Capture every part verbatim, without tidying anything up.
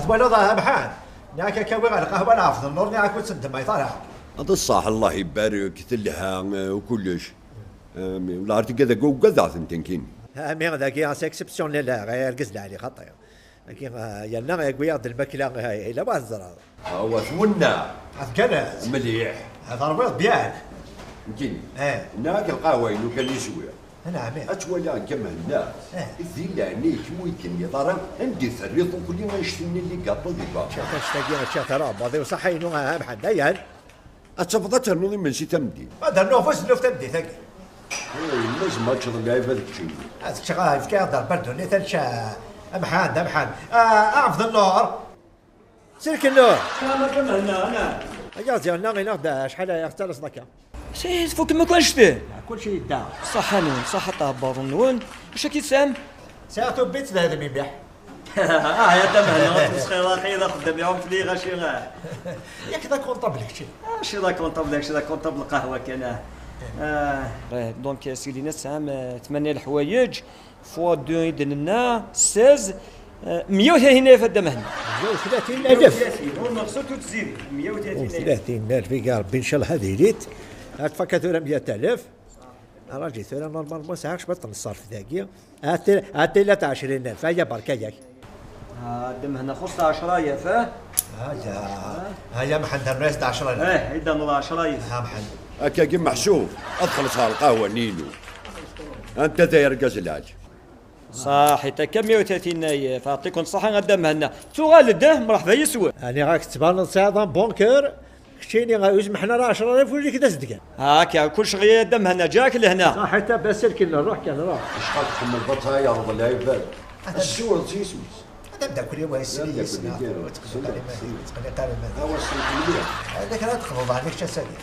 Twalaḍ a Mḥan? Nniɣ-ak akka wiɣ lqahwa n Ɛebd Nnur, nniɣ-ak ur tt-ndemmayt ara. D ṣṣeḥ, Allah ibarek, telha, eh, kullec. Eh, mi, la artiga dagi ugadeɣ-tent nekkini. Ami dagi, c'est exceptionnel, eh, argaz lɛali xaṭi. Dagi, eh, yerna yewwi-yaɣ-d lmakla, eh, yella wa teẓraḍ. Awa twenna. Ad tgerrez. Mliḥ. Ad terwiḍ bien. Nekkini. Eh. Nniɣ-ak lqahwa-inu kan i swiɣ. Anɛam. Ad twaliɣ deg Mhenna. Eh. Di leɛnaya-k, ur yi-d-tenniḍ ara anda i terriḍ ukli annect-nni n ligaṭu di berra. Ččiɣ annect-agi, ččiɣ-t ara aɛebbaḍ-iw, ṣaḥḥa-inu, ah, Mḥend, ayan. Ad tafeḍ ad ternuḍ imensi tameddit. Ad rnuɣ ɣef usennu tameddit-agi. Eh, yemma, zma ad teččeḍ lɛib ad keččini. Ad ččeɣ, ah, yefka-yaɣ-d Rebbi ddunit, ad nečč, ah, a Mḥend, a Mḥend. Ah, a Ɛebd Nnur. Selk Nnur. Tama kan hna, ana. Aya ziɣ nna ɣineɣ-d acḥal aya tettalaseḍ akka. Si tfukem akk annect-en? Kulci yedda. Ṣaḥḥa-nwen, ṣaḥḥa ṭṭɛebbaḍ-nwen. Acu akka i tesɛam? Sɛiɣ tubbit d admi mliḥ. Ah, ya da mehna, ur tmesxireḍ axi, d axeddam iɛum fell-i ɣaci. Yak d akunṭabl kečči. Aci d akunṭabl, kečči d akunṭabl qahwa kan, ah. Ah. Eh, donc, seg dinna tesɛam, eh, tmanya leḥwayeǧ, fois deux i d-nenna, seize, eh, meyya u tlatin alef a Dda Mehna. Meyya u tlatin alef. Ur neɣs ur tzid, meyya u tlatin alef. Meyya u tlatin alef, i Rebbi, ncallah ad ilit. Ad tfakka tura meyya alef. Raji tura normalement sɛiɣ cwiṭ n ṣṣerf dagi. Ati, ati la ɛecrin alef, aya berka yak. Ah, Dda Mehna xuṣ ɛecra alaf, ah? Aya, aya Mḥend rnu-yas-d ɛecra alaf. Eh, i d-rnuḍ ɛecra alaf. Ha, Mḥend. Akkagi meḥsub, ad xellṣeɣ lqahwa-nni-inu. Anta d ay argaz lɛali. Ṣaḥit akka meyya u tlatin alaf, ɛṭiken ṣṣaḥa a Dda Mehna. Tuɣal-d, eh, mreḥba yes-wen. Ani ɣak tettbaneḍ tesɛiḍ un bon cœur. Keččini, ur zemmḥen ara ɛecra alaf ur lik d azedgan. Akka, kullec ɣi a Dda Mehna, ǧǧa-k lehna. Ṣaḥit a Basil, kan ruḥ, kan ruḥ. Acḥal tḥemmleḍ ad tɛayreḍ lɛibad. Ad ssiwleḍ s yisem-is. Ad ameddakel-iw a yesli yis-neɣ. Ur teqliq ara iman-ik, ur teqliq ara iman-ik. Awa, sselkem mliḥ. Ad ak ara tqeḍeḍ ɛni kečč ass-agi.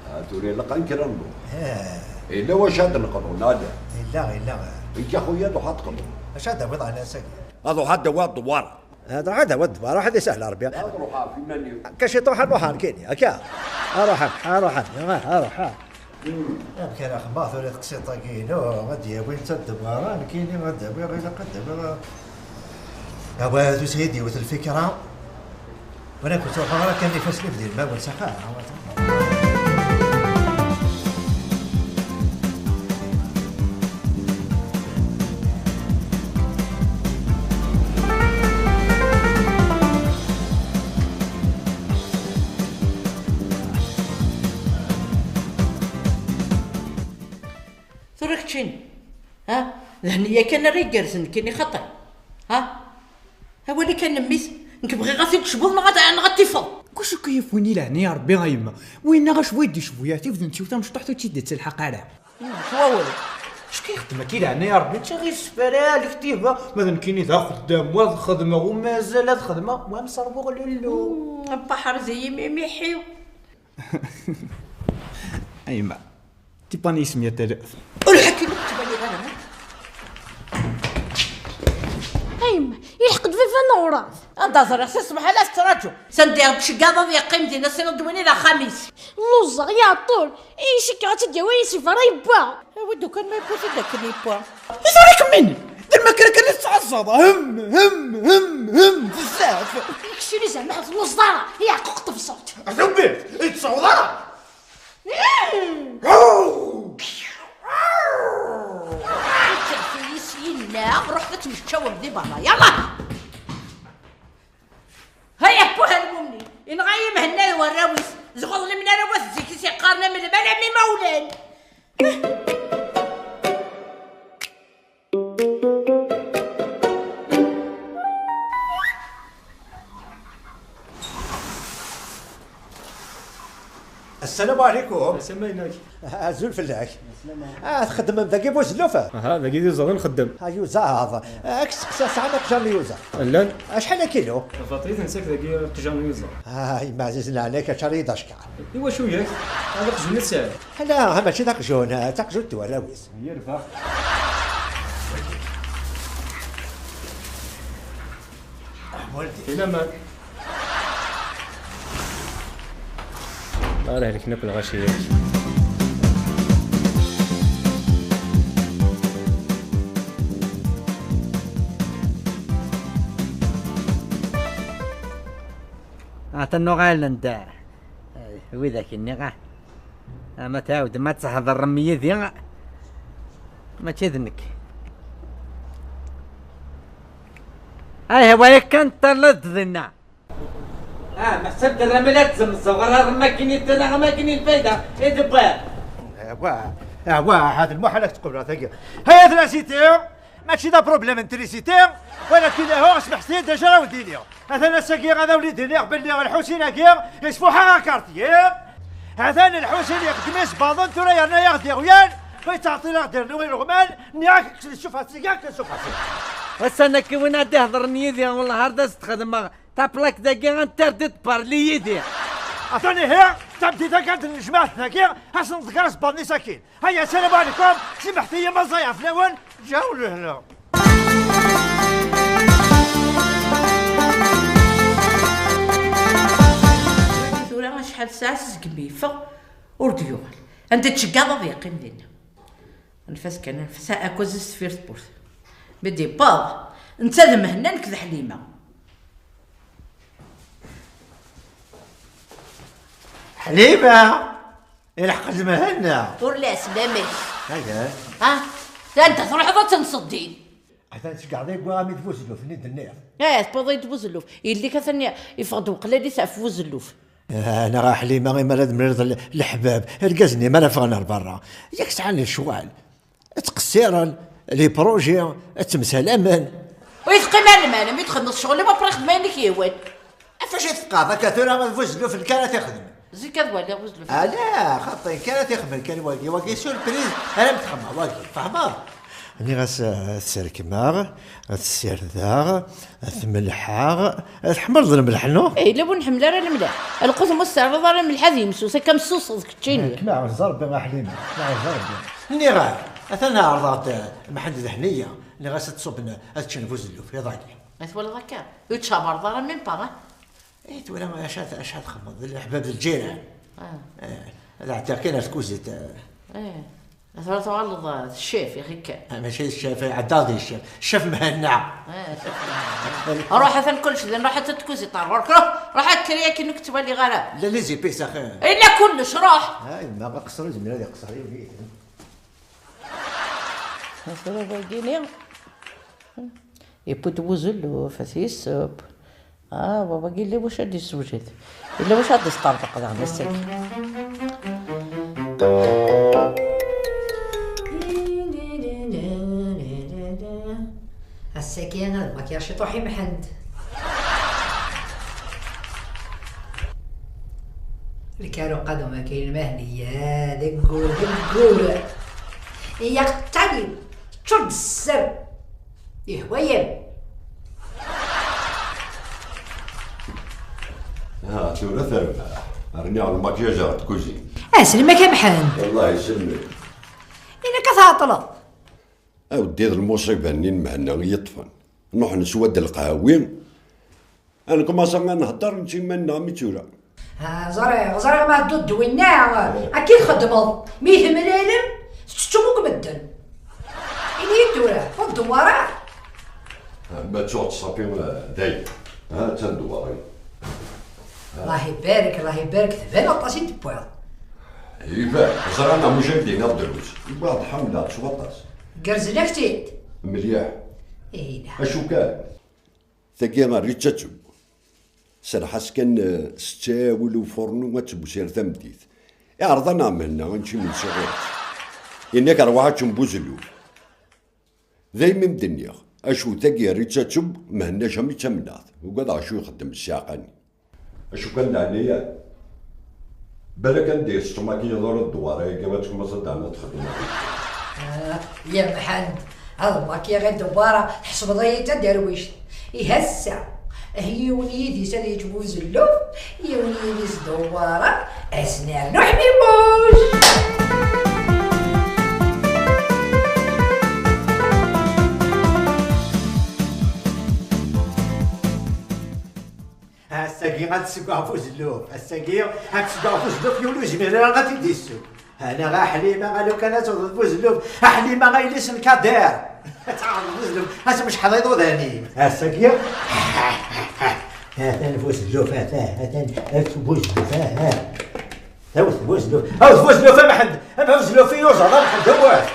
Ah, tura ilaq ad nekk rnu. Eh. Yella wacu ad neqḍu, neɣ ala? Yella, yella. Nekk a xuya ad ruḥeɣ ad qeḍeɣ. Acu ad d-tawiḍ ɛni ass-agi? Ad ruḥeɣ ad d-awiɣ ddewwar. Hada ɣad awad, ruḥ ad isahel Ṛebbi. Ad ruḥeɣ ɣef iman-iw. Kaci truḥ ad ruḥ nekkini, akka. Aruḥ, aruḥ, aruḥ. Amek ara xemmeɣ tura teqsiṭ-agi-inu, ad d-yawi netta ddewwara, nekkini ad d-awiɣ, ilaq ad d-awiɣ. Awad, ur s-iyi-d-yiwet lfikra. Wala kent ruḥeɣ ara kan ifassen-iw d ilmawen s axxam. Tura keččini, ha? D hniya kan ara igerrzen nekkini xaṭi, ha? Awali kan n mmi-s, nekk bɣiɣ ad t-id-tecbuḍ neɣ ad, neɣ ad t-tifeḍ. Kucu k-yewwin i leɛnaya n Ṛebbi a yemma? Winna acbu i d-icbu, yeɛtib d netta-w tamecṭuḥt ur tt-id-ttelḥaq ara. Ur ttwawel. Acu k-ixeddem akka i leɛnaya n Ṛebbi? Ččiɣ isefra, lektiba, ma d nekkini d axeddam, wa ad xedmeɣ, u mazal ad xedmeɣ, wa am ṣerbuɣ lullu. Mm, abaḥer di yimi miḥiw. A yemma, tipanism ya talaf. Ur ḥekkim ur tettwaliḍ ara. A yemma, yelḥeq-d baba neɣ ur? Anda ẓriɣ si ṣṣbeḥ ala tettraǧu. Sanda i ɣ-d-tceggaḍ ad yeqqim dinna, ssineḍ d win i d axxam-is. Lluẓeɣ, yeɛṭel. I cikkeɣ ad tt-id-yawi yisif ara yewwa. Awi-d ukan ma yewwi-t-id akken yewwa. I tura kemmini, d lmakra kan i tettɛaẓẓaḍ. Hem, hem, hem, hem, bezzaf. Keččini zeɛma ur telluẓeḍ ara, yeɛquq tebṣelt. Atubbit, i tṣawḍ ara. Ǧǧet-iyi s yinna, ruḥet ad temmeččawem di berra, yalla! Hay apuh a lmumnin, inɣa-yi Mhenna d warraw-is, zɣeḍ lemnara wat zik-is yeqqaren am lmal am imawlan. Ssalamu ɛlikum. Ssalamu ɛlikum. Azul fell-ak. Ah, txeddmem dagi bu zelluf? Aha, dagi d iẓẓaḍ i nxeddem. Ah, yuzaḍ. Ah, ad k-steqsiɣ, tesɛam iqjan n yuzaḍ? Llan. Acḥal akilu? Baṭrit nsak dagi iqjan n yuzaḍ. Ah, yemma ɛzizen ɛlayk, aččar-iyi-d acekkeṛ. Iwacu yak? Ad aqjun i tesɛiḍ? Ala, ha, mačči d aqjun, d taqjunt n warraw-is. Yerbeḥ. Ila ma. Ara helken akk lɣaci-agi. Atan uɣalen-d, eh, widak-nni, ah. Ama tɛawdem ad tḥeḍrem yid-i, mačči d nekk. Aywa, yakan talleḍ dinna. Ah, meḥsab d ramel ad tzemzeɣ ɣer rrem akken i ttanaɣ am akken i lfayda i d-wwiɣ. Awa, awa, ḥad lmuḥal ad k-tqebleḍ tagi. Hayat la cité, mačči d problème n trisité, walakin aho, smeḥ-iyi-d acu ara wen-d-iniɣ. Atan ass-agi ad awen-id-iniɣ belli Lḥusin-agi yesfuḥ-aɣ akarṭyi. Atan Lḥusin yexdem isebbaḍen, tura yerna-yaɣ-d iɣwyal, wa yettɛeṭṭil ad aɣ-d-yernu ileɣman, nniɣ-ak kkes le chauffage-agi, kkes le chauffage-agi. Ass-a nekk win ad d-ihedren yid-i, wellah ar d as-d-xedmeɣ taplak dagi interdit de parler yid-i. Atan ihi, tameddit-agi ad d-nejmeɛ dagi, ad sen-nḍegger isebbaḍen-is akkin. Haya, salam ɛlikum, smeḥ-iyi ma ẓẓayeɣ fell-awen, ǧaw lehna. Tura acḥal ssaɛa segmi yeffeɣ, ur d-yuɣal. Anda tceggaḍ ad yeqqim dinna. Anef-as kan, anef-as, ha, akk-as deffir tewwurt. Mi d-yewweḍ, netta d Mhenna, nekk d Ḥlima. Ḥlima! Ilḥeq-d Mhenna! Ur la ɛeslam-ik. Aya. Ha? Anda truḥeḍ ad tenseḍ din? Atan tceggeḍ-iyi deg waɣami d Buzelluf-nni d-tenniḍ. Eh, tewwiḍ-iyi-d Buzelluf. Yelli-k atan yeffeɣ-d weqlal-is ɣef Buzelluf. Ah, neɣ a Ḥlima, imi ara d-mlileḍ l-, leḥbab, irgazen-nni mi ara ffɣen ar berra, yak sɛan lecɣal. Ttqessiren, les projets, ttemsalamen. Ur yi-teqqim ara lmal, mi txedmeḍ ccɣel-im, après xdem ayen i k-yehwan. Ɣef wacu i tfeqqɛeḍ akka tura, d Buzelluf kan ara t-ixdem? Zik ad waliɣ Buzelluf. Ala, xaṭi, kan ara t-ixdem kan wagi, wagi surprise, ara m-t-xedmeɣ wagi, tfehmeḍ? Nniɣ-as, eh, ad t-sserkmeɣ, ad t-ssirdeɣ, ad t-mellḥeɣ, ad tḥemmleḍ lmelḥ, no? Eh, yella ur nḥemmel ara lmelḥ. Lqut ma ur s-terriḍ ara lmelḥ ad yemsus, akka messuseḍ keččini. Kemm ɛuzz Rebbi a Ḥlima, kemm ɛuzz Rebbi. Nniɣ-ak, atan ɛerḍeɣ-d, eh, Mḥend d Ḥniya, nniɣ-as ad ṣubben, ad ččen Buzelluf, iḍ-agi. Ma twalaḍ akka, ur tcabareḍ ara même pas, hein? Eh, tura acḥal, acḥal txedmeḍ, d leḥbab d lǧiran. Ah. Eh, ad ɛeddiɣ kan ar tkuzit, eh. Eh, tura tuɣaleḍ, eh, d ccaf, yaxi kan. Ah, mačči d ccaf, eh, ɛeddaɣ di ccaf. Ccaf Mhenna. Eh, ccaf Mhenna. Ruḥ, atan kullec din, ruḥ ad tkuzit ar ɣur-k, ruḥ, ruḥ ad kker yakan ur k-ttwaliɣ ara. La les épices, axi. Illa kullec, ruḥ. Ah, yemma, aqeṣṣer ur yezmir ad iqeṣṣer yiwen yid-m. Tura wagini. Yewwi-d Buzelluf, ad t-yesseww. Ah, baba-gi yella wacu ad d-yessewjed. Yella wacu ad d-yesṭerḍeq daɣen ass-agi. Ass-agi ad makiyaɣ ciṭuḥ i Mḥend. Lkaru qadum akka i lmahniya, deg wur, deg wur. Iyaɣ ṭṭalim, teččur-d sser. Ihwa-yam. Ah, tura terbeḥ. Rniɣ lmakiyaž ɣer tkuzint. Aslem-ak a Mḥend. Wellah iselmek. Ilaq ad tɛeṭleḍ. Aweddi d lmuṣiba-nni n Mhenna i yi-ṭṭfen. Nruḥ neswa-d lqahwi. Ad nkumaṣa ad nhedder nečč iman-nneɣ mi tura. Ah, ẓriɣ, ẓriɣ ma ddud d winna, akka i txeddmeḍ. Mi temlalem, tettettum akk medden. Ini-yi-d tura, ur d-dewwar ara? Ah, ma ttuɣ ttṣafi, ah, dayen. Ah, attan dewwar-agi. Ah. Allah ibarek, Allah ibarek, tban aṭas i d-tewwiḍ. Iban, ẓriɣ neɣ mujal d-iniɣ drus. Wwiɣ-d ḥemmleɣ-tt s waṭas. Gerzen-ak-tt-id? Mliḥ. Ina. Acu kan? Tagi rriɣ-tt ad teww. Serreḥ-as kan, eh, s ttawil ufurnu ad teww sir tameddit. Iɛreḍ-aneɣ Mhenna ad nečč imensi ɣur-s. Yenna-k rwaḥ ad teččem Buzelluf. Daymi m-d-nniɣ, acu tagi rriɣ-tt ad teww, Mhenna jamais ttamneɣ-t. Ugadeɣ acu ixeddem ssiɛqa-nni. Acu kan leɛnaya. Balak anda i teṭṭum akken iḍurr ddewwar-agi, ad tkumaṣ ad d-ternuḍ txeddmeḍ. Ah, ya Mḥend, ad makiyaɣ i ddewwara, tḥesbeḍ-iyi d taderwict. Ihi ass-a, yiwen yidis ad yečč Buzelluf, yiwen yidis dewwara, ad s-nernu ḥmimuc. Ass-agi ad d-sseggɛeɣ Buzelluf. Ass-agi ad d-sseggɛeɣ Buzelluf, yiwen ur yezmir ara ad t-id-yesseww. Anaɣ a Ḥlima, a lukan ad tewwḍeḍ Buzelluf. A Ḥlima, a yelli-s n Kadir. Ad tɛerḍeḍ Buzelluf, ad tmecḥeḍ iḍudan-im. Ass-agi. Atan Buzelluf, atan, atan, atan Buzelluf, atan. Awet Buzelluf, awet Buzelluf a Mḥend, a Buzelluf i yuẓan a Mḥend, awet.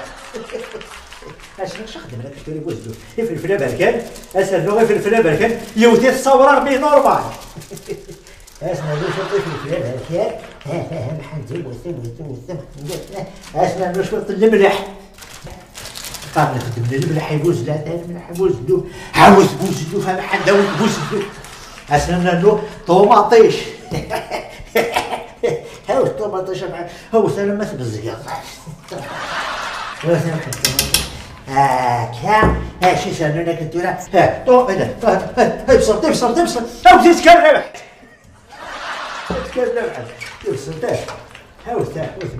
Acu, acu xedmen akka tura Buzelluf? Ifelfel aberkan, asernu ifelfel aberkan, yewwet-it ṣṣawra mi normal. Asernu ifelfel aberkan, Mḥend, awet, awet, awet, awet. Asernu cwiṭ n lemleḥ. Qqaren xeddmen lmelḥ i Buzelluf, ata lmelḥ i Buzelluf. Ɛawed Buzelluf, a Mḥend, ɛawed Buzelluf. Asen nernu ṭumaṭic. Ɛawed ṭumaṭic, a Mḥend. Ɛawed alamma tbezgeḍ. Ɛawed a Mḥend, ṭumaṭic. Akka, acu i s-rnun akken tura? Ha, ṭu-, ha, ha, ha, ibṣel, ibṣel, ibṣel. Ɛawed yettkerribeḥ. Yettkerribeḥ. Ibṣel, ha. Ɛawed, ha, ɛawed.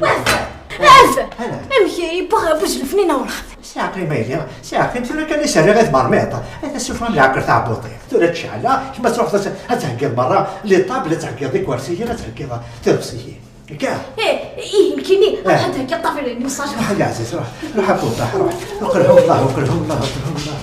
Ɛawed. Hala. Amek yewwa Buzelluf-nni awraɣ? Siɛqim a yelli, siɛqim tura kan i s-rriɣ i tmermiṭ. Ad as-sufɣem leɛqel taɛebbuḍt-iw. Tura tceɛla, kemm ad truḥeḍ ad, ad theggiḍ merra les tables, ad theggiḍ ikersiyen, ad theggiḍ tiḍebsiyin. Akka? Eh, ih, nekkini, eh, ad theggiḍ ṭṭabla n yimsujji. Ruḥ a ɛziz, ruḥ, ruḥ a Puṭaḥ, ruḥ. Uqelhu Allah, uqelhu Allah, uqelhu Allah.